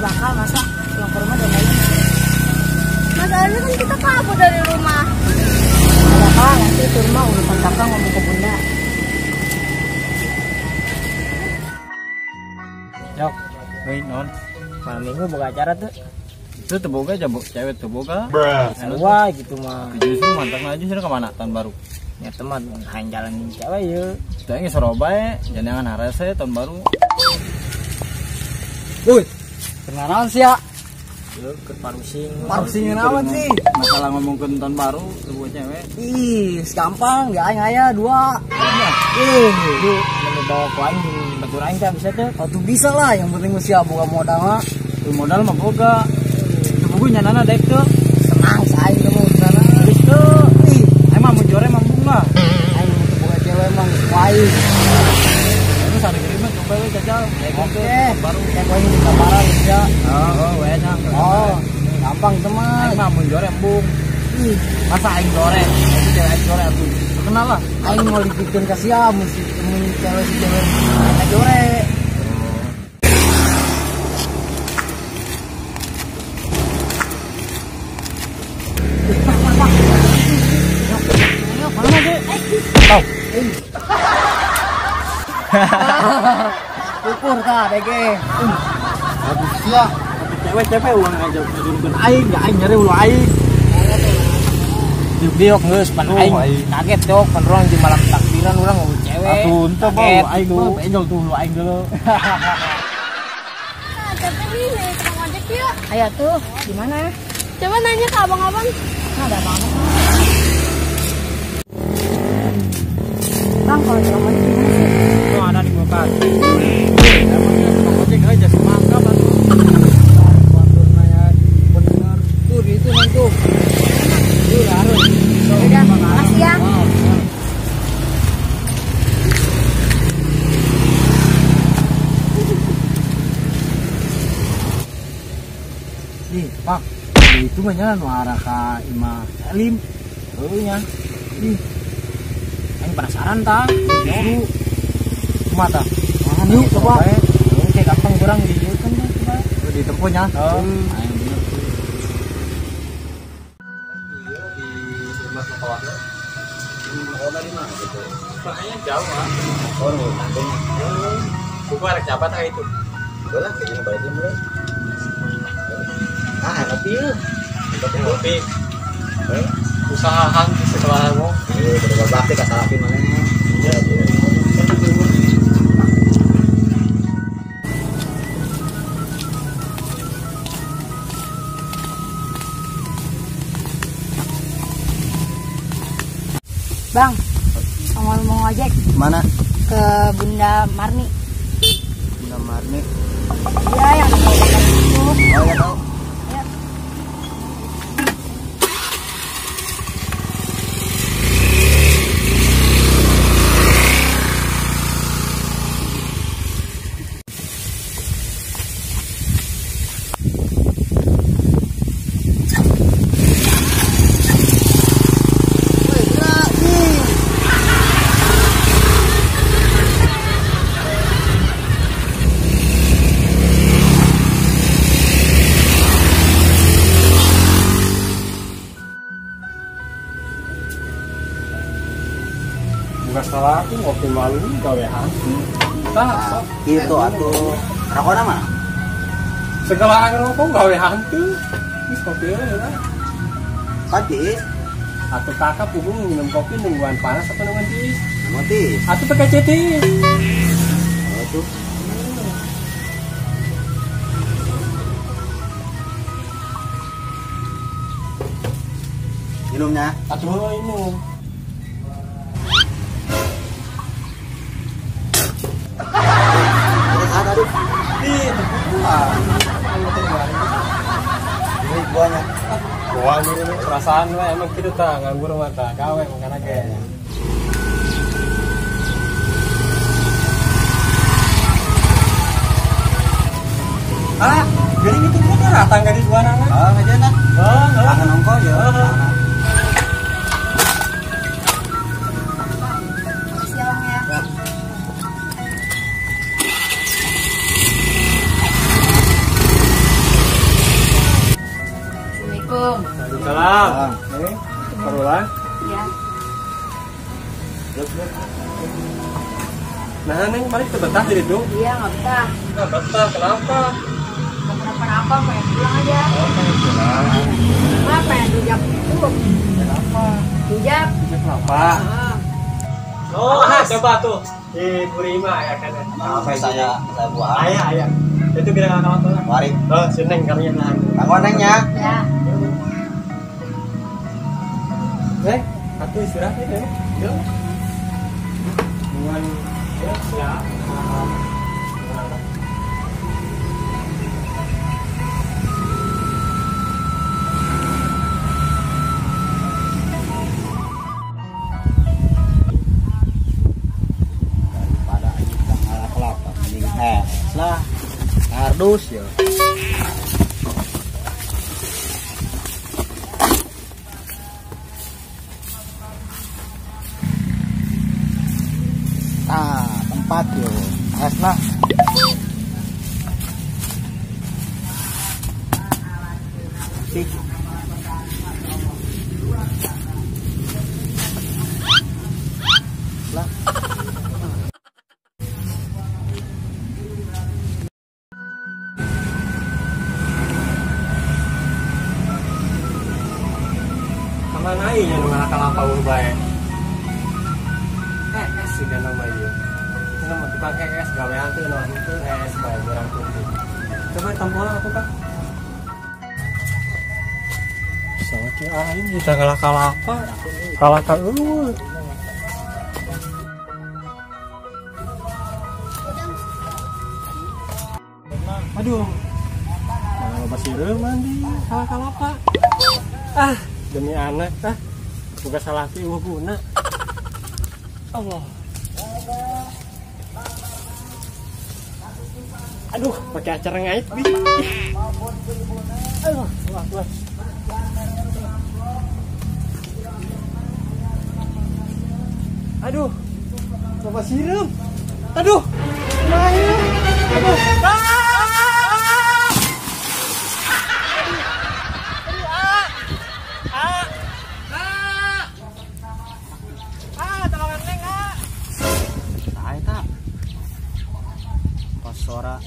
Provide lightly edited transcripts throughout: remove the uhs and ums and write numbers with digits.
Bakal masa pulang ke rumah udah main. Masalahnya kan kita kabur dari rumah. Gak bakal, nanti itu rumah urusan kakak ngomong ke bunda. Yok, woi non. Malam minggu buka acara tuh. Itu teboga aja, cewek teboga. Wah gitu mah. Justru mantap aja sih kemana tahun baru. Ya teman, main jalanin cewek yuk. Kita ini serobai, jangan harese tahun baru. Woi, kenalan sih ya? Yuk, ke parusing. Parusing kenalan sih. Masalah ngomongin tahun baru, sebuah cewek. Ih, gampang, gak aing aya dua. Ih, lu bawa ku aing batur aing teh bisa tuh. Oh, tuh bisa lah, yang penting mesti boga modal mah. Modal mah boga. Teu nyanana dek tuh. Senang saing kamu sana. Terus tuh. Ih, emang mau jore mah bunga. Aing mau boga cewek mah aing. Terus ada kirim coba we jajal. Oke, baru kayak aing di gambaran ya. Oh, we nya. Oh, gampang teman. Aing mah mun jore embung. Ih, masa aing jore? Itu cewek aing jore atuh. Terkenal lah. Aing mau dipikeun ka sia mun si cewek si cewek aing jore. Ukur ta dege. Aduh sia, cewek-cewek uang aja ngajurkeun aing, ya aing nyeri ulah aing. Diuk geus pan aing kaget dok, pan urang di malam takbiran urang ngomong cewek. Atuh henteu bau aing mah benjol tuh lu aing dulu. Capek nih, nyari tukang ojek yuk. Ayo tuh, di mana? Coba nanya ke abang-abang. Nah, ada abang-abang. Bang, kalau tukang ojek gimana sih? Tuh ada di kulkas. Emangnya tukang ojek aja semangka batu. Baturna bener. Tuh itu nanti. Tuh harus. Udah, makasih ya. Nih, Pak. Itu mah nya nu arah ka imah Salim. Heuh nya. Ih. Aing penasaran ta. Justru kumaha tah? Yuk coba. Oke, gampang kurang di ieu kan coba. Ditempuhnya. Oh, aing bener. Iya di rumah kawatna. Rumah di mana gitu? Kayaknya jauh ah. Oh, nantinya. Buku arek jabat ah itu. Udah lah, kayaknya balik dulu. Ah, ngopi yuk. Ngopi. Usaha hantu setelah mau. Iya, udah bakti kata laki mana? Iya. Bang, mau ngojek. Mana? Ke Bunda Marni. Bunda Marni. Iya, yang ada itu. Oh, ya tahu. Bukan salah aku ngopi malu gawe hantu. Tah, gitu atuh. Rokona mah? Segala ngerokok gawe hantu. Wis kopi we lah. Pati. Atuh kakak pugung minum kopi nungguan panas atau nungguan tiis? Nungguan tiis. Atuh pakai cetis. Oh tuh. Minumnya? Atuh minum. Ini buahnya. Buah ini perasaan lah emang gitu ta nganggur mah ta gawe makan aja. Ah, jadi itu gua rata enggak di dua nana. Oh, aja nah. Oh, tangan ongko ya. Makasih ya, Bang ya. Bang. Nih, barulah. Iya. Nah, Neng balik ke betah jadi dong. Iya, nggak betah. Nggak betah, kenapa? Nggak kenapa-napa, pengen pulang aja. Oh, pengen pulang. Kenapa pengen rujak itu? Kenapa? Rujak. Rujak kelapa. Oh, coba tuh di Burima ya kan. Apa saya buah. Ayah, ayah. Itu kira kawan tuh. Mari. Oh, si Neng kalian lah. Kanggo Nengnya. Ya. Neng, aku istirahat ya, Neng. Yuk. Buan ya. Daripada kita ngalah kelapa mending lah kardus ya. Ah, tempat yo. Es lah. Sik. Lah. Kamana ieu nu ngalah kalapa eueuh bae. Sudah nama iya. Nama tukang es gawean tuh nama itu es bae barang kunti. Coba tampola aku Kak. Sama ki aing kita ngalah kalapa. Kalapa eueuh. Aduh. Mana loba sireum mandi kalah kalapa. Ah, demi anak ah. Buka salah ti eueuh guna. Allah. Aduh, pakai acara ngait bi. Aduh, wah, wah. Aduh, coba siram. Aduh, main. Aduh. Ah, tolongan Neng, ah. Sae tak. Kosora.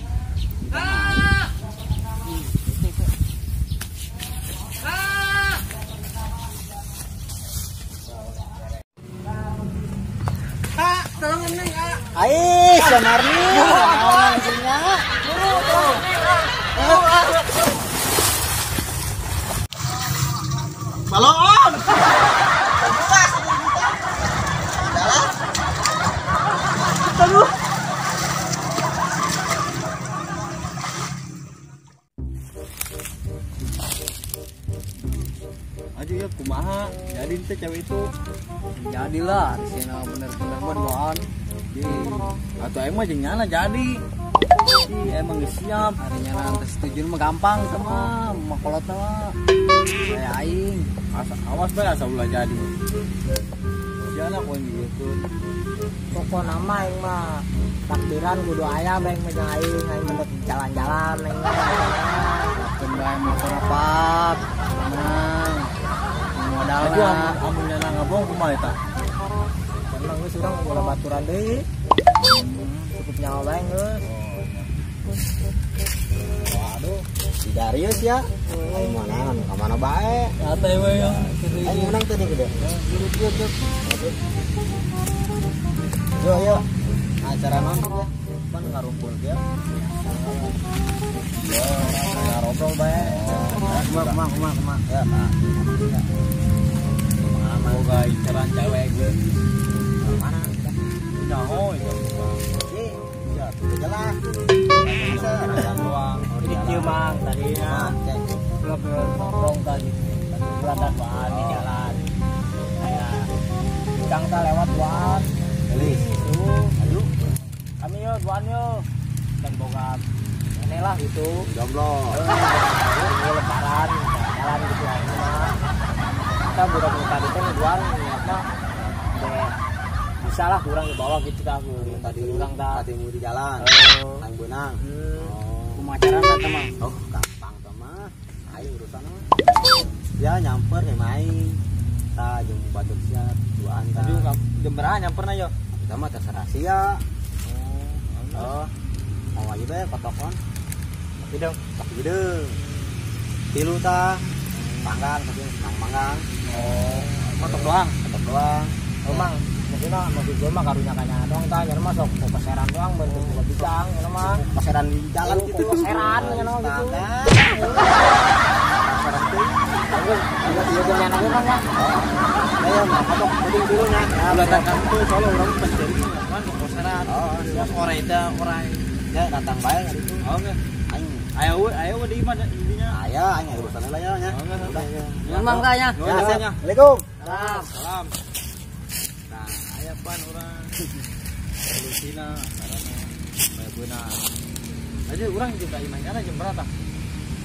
Aih, Marni. Balon. Aduh. Aduh ya kumaha, jadi teh cewek itu. Jadilah, sina bener-bener buat. Atau emang jeung nyana jadi. Ih, emang geus siap. Hari nyana teh setuju mah gampang sama makolotna mah. Kayak aing. Asa awas bae asa ulah jadi. Siana ku gitu. Pokona mah aing mah takbiran kudu aya bae mah jeung aing, aing mendek jalan-jalan aing mah. Keun bae motor rapat. Tenang. Modalna amun nyana ngabong kumaha eta? Emang geus urang bola baturan deui. Cukup nyawa bae geus. Waduh, si Darius ya. Aing mana ka mana bae? Ate we ya. Aing menang tadi gede. Yo yo. Acara naon ya? Pan ngarumpul ge. Yo, ngarobrol bae. Kumaha kumaha kumaha. Ya, Pak. Pengalaman boga inceran cewek ge. Mana? Nyaho itu. Ya, jelas. Jadi kieu Mang tadinya. Belum nongkrong tadi. Berangkat duaan di jalan. Kayak Kang ta lewat duaan. Gelis. Aduh. Kami yo duaan yo. Dan boga ini lah gitu. Jomblo. Lebaran, jalan gitu aja mah. Kita budak tadi teh duaan niatna deh. Bisa lah kurang di bawah gitu tah tadi urang tah tadi di jalan. Nang beunang. Kumaha carana teh Mang? Oh, gampang teh mah. Ayo urusan mah. Ya nyamper kayak main. Tah jeung batur sia duaan tah. Aduh, jam berapa nyamperna yo? Kita mah terserah sia. Oh. Mau aja bae kotokon. Hidung. Tok hideung. Tilu tah. Panggang tapi mang manggang. Oh, kotok doang. Kotok doang. Oh, mang, maksudnya maksud gua mah karunya kanya doang tah, nya mah sok peseran doang bentuk buka bicang nya mah. Paseran di jalan gitu. Peseran nya mah gitu. Paseran tuh. Iya gua nyana gua kan ya. Ayo mah kotok penting dulu nya. Ulah datang tuh soalnya urang pencari kan peseran. Oh, Terus orai teh orai. Ya datang bae hari itu. Oh, enggak. Aing Ayo ayo di mana intinya? aya aing aya urusan lah ya nya. Oh, enggak, Udah. Nuhun mang kanya. Nuhun, Ya, nuhun, siap. nya. Assalamualaikum. Salam. Salam. Nah, aya pan urang. Solusina karena bae beunang. Aja urang jeung ka imah nyana jam berapa?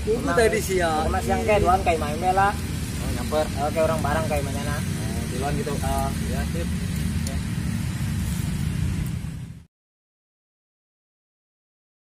Tunggu tadi siang. Mas yang kayak duaan kayak main bela. Oh, nyamper. Oke orang barang kayak mana? Oh, tiluan gitu. Ya, sip.